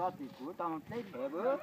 Tim kuv tau pleb ntev.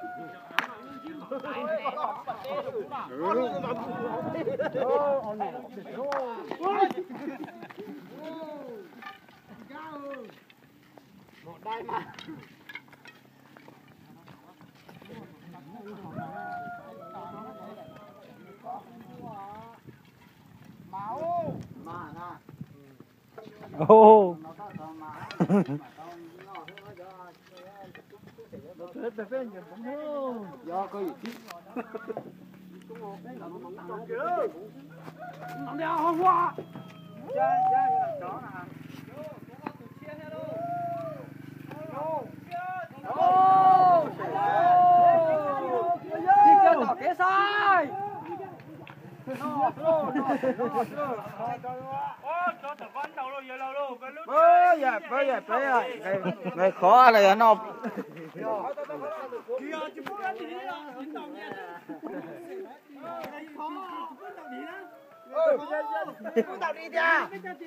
Nqaij qhov los yog no.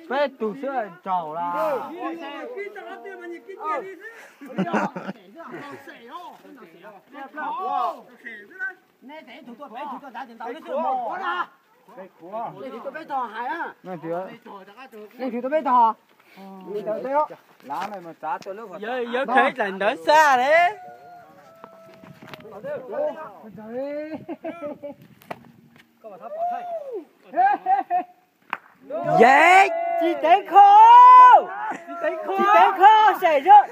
Peb tug xwb tsaug lawm. Leej twg tuaj peb tog? Leej twg tuaj peb tog? Yawg khaws ib daim ntawv xa li. Yeej tsis teev kho, tsis teev kho, saim zog,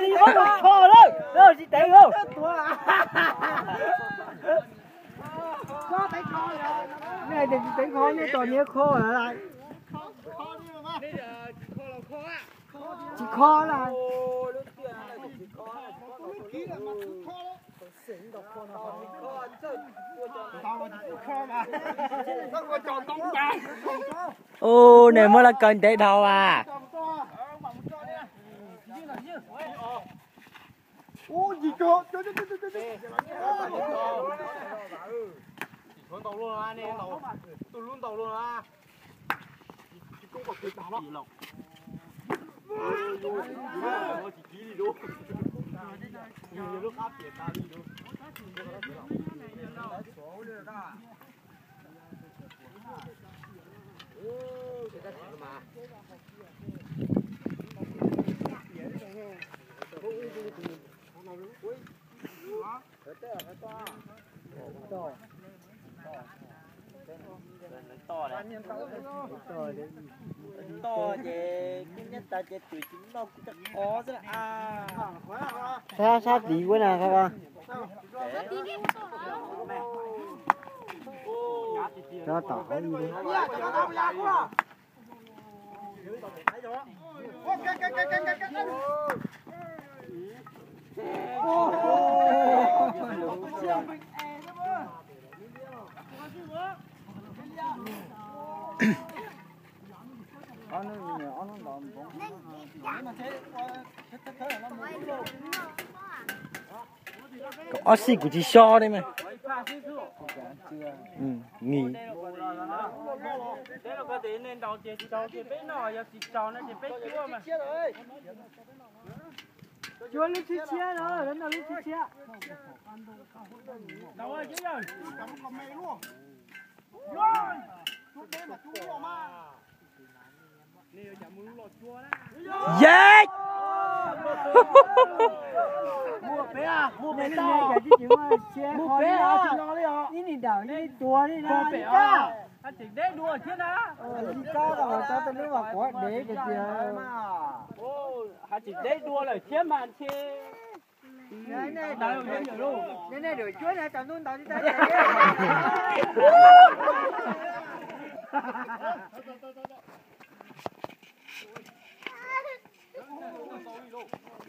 li ob tug kho lawm, tsis teev kho. Nej hais tias tsis teev kho, nej tos niag kho lawm. Tsis kho lawm. Ub, nej muab lawv kaw ntev dhau as. Toj ces kub nyiab tas ces twm tsis noj kuv cov qhov xwb. Sab sab tid ua na. Cov tom qhov Ob xij kuv tsis so li mas. Cuab lub tshiab tshiab no, lawv noj lub tshiab tshiab. Yeej! Ib niag dawm ib niag tuag li na. Li kab los tau tej lub mas quav dev tiag tiag. Hais tseem deb dua lawm thiab mas ntshe. Nej dua cuab na, tsaus ntuj ntaus tsis tau.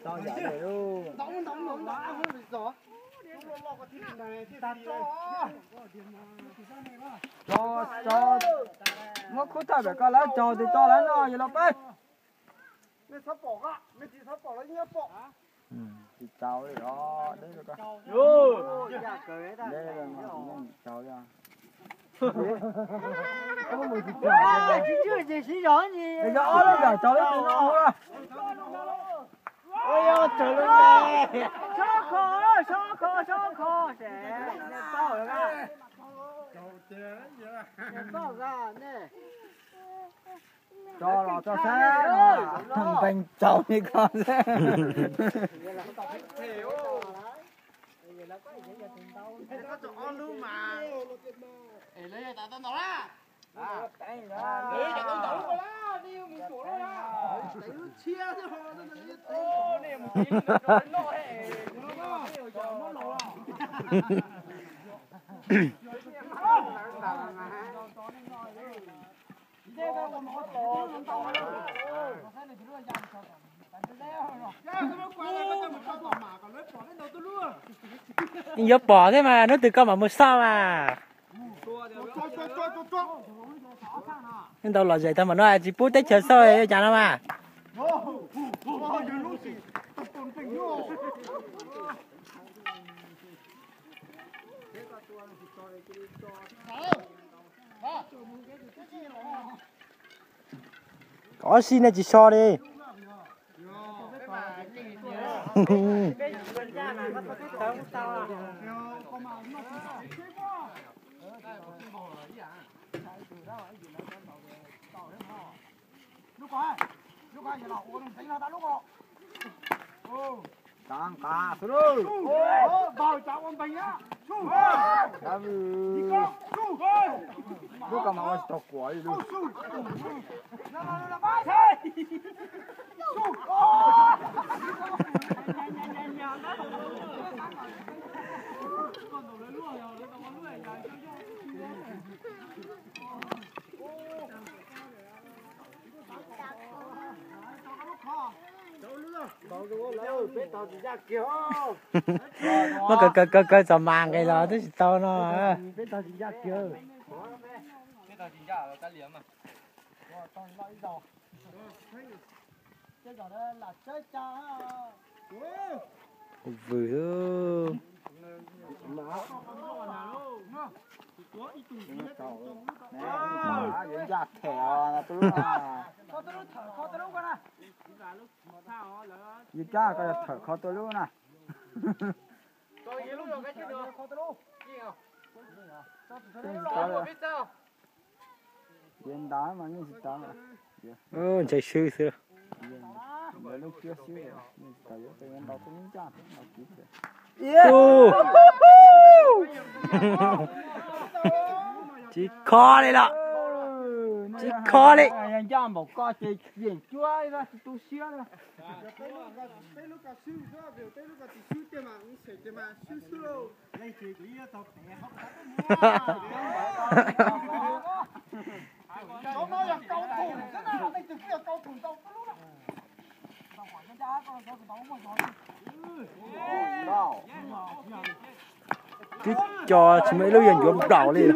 Tau yam lawm lauj. Tso, tso, muab khub thawj pem ko lawv tsaug tes tso lawv noj yog los pab. Tsis tsaus li os, deb li ko. Deb li no tsis yeej tsaus li. Yog ob lub yam tsaus li tus no hauv. Tso los tso sab, thov npeeg tsaus li ko xwb. Yeej yuav pom thiab mas hnub twg koj mam mus xauj mas. Ntau lom zem tag mam no tsis pub teb chaws xauj yuav cas no mas. Ob si nej tsis so li. Lub ko mas ua tsis tau kuam li lub. Muab kaw kaw kaw txom mas nqis los twb tsis tau no. Vwm. Yuav cab them os, yuav cab koj yog thawm kho tua lub na. Yeej tsis tau, yeej tsis tau, yeej tsis tau. Ntshai swb xwb. Lub cuab xwb, yeej tsis tau, yuav tau ntau tub ncaj thiab ntau kiv thiab. Tsis kho li lawm, tsis kho li. Yog ncaj npaum ko ces yeem cuab tsis tu siab li. Twb co tsis muaj ib lub yog ncuav nplaum li ho.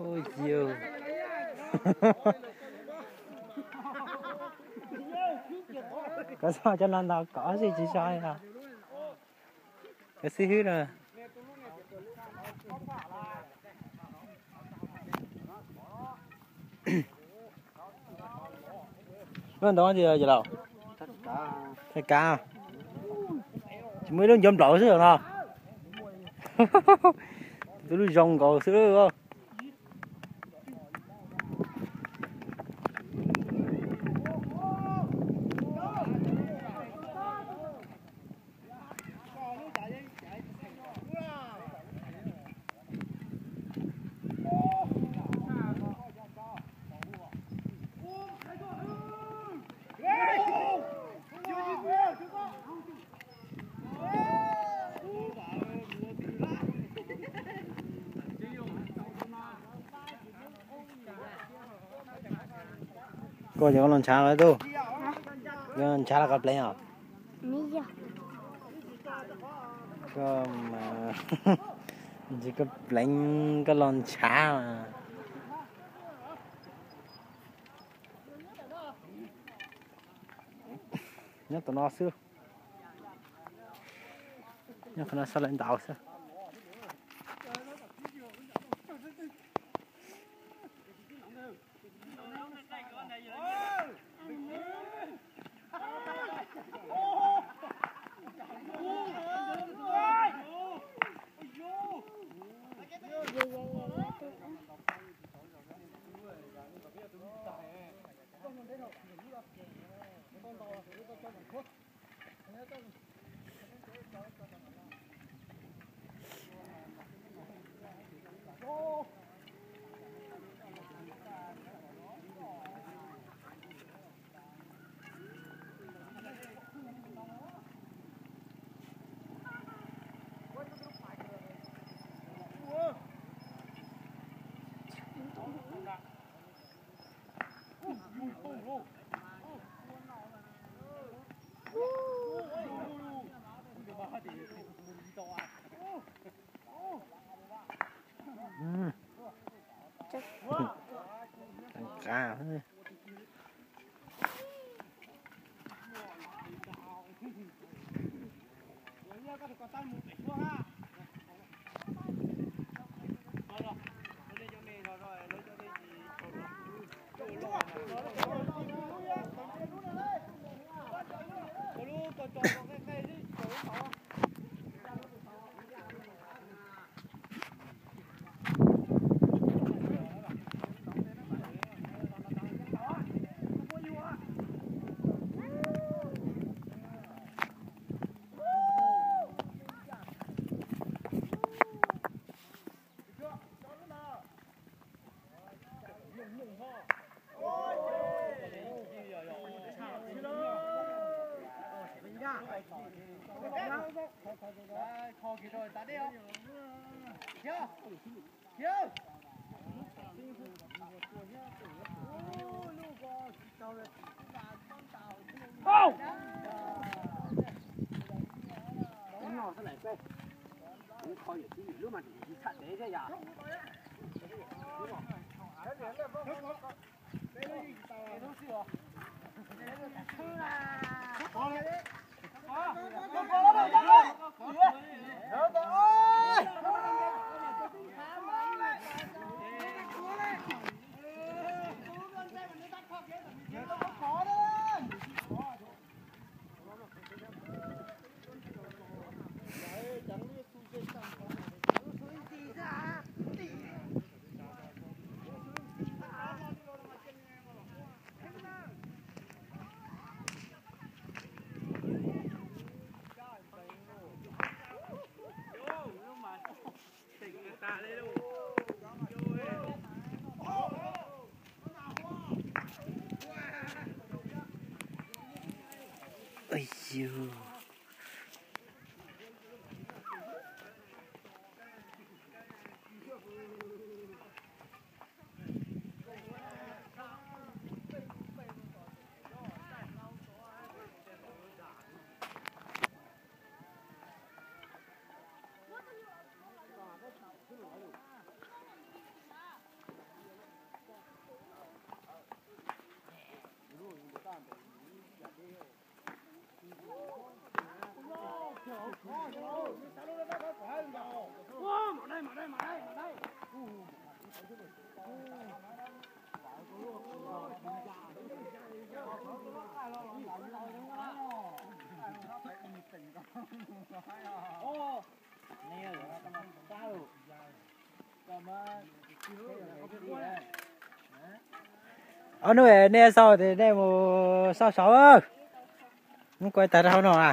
Ui, yus. Koj txhob cov no ntau kom xwb tsis so li os. Koj xib hwb no. Lub ntawd yog laus. Thaj kav. Tsis muaj ib lub ncuav nplaum xwb no. Tus lub zoo nkaus xwb. Koj los ntshav los tub? Koj ntshav los koj pleev os? Koj mas, ntshe koj pleev koj los ntshav mas. Nyob tom no xwb. Nyob qhov no sawv lawv ntaus xwb. Ob hnub nej xauj ces nej mus xauj saud. Muab kuaj tag rau hauv no na.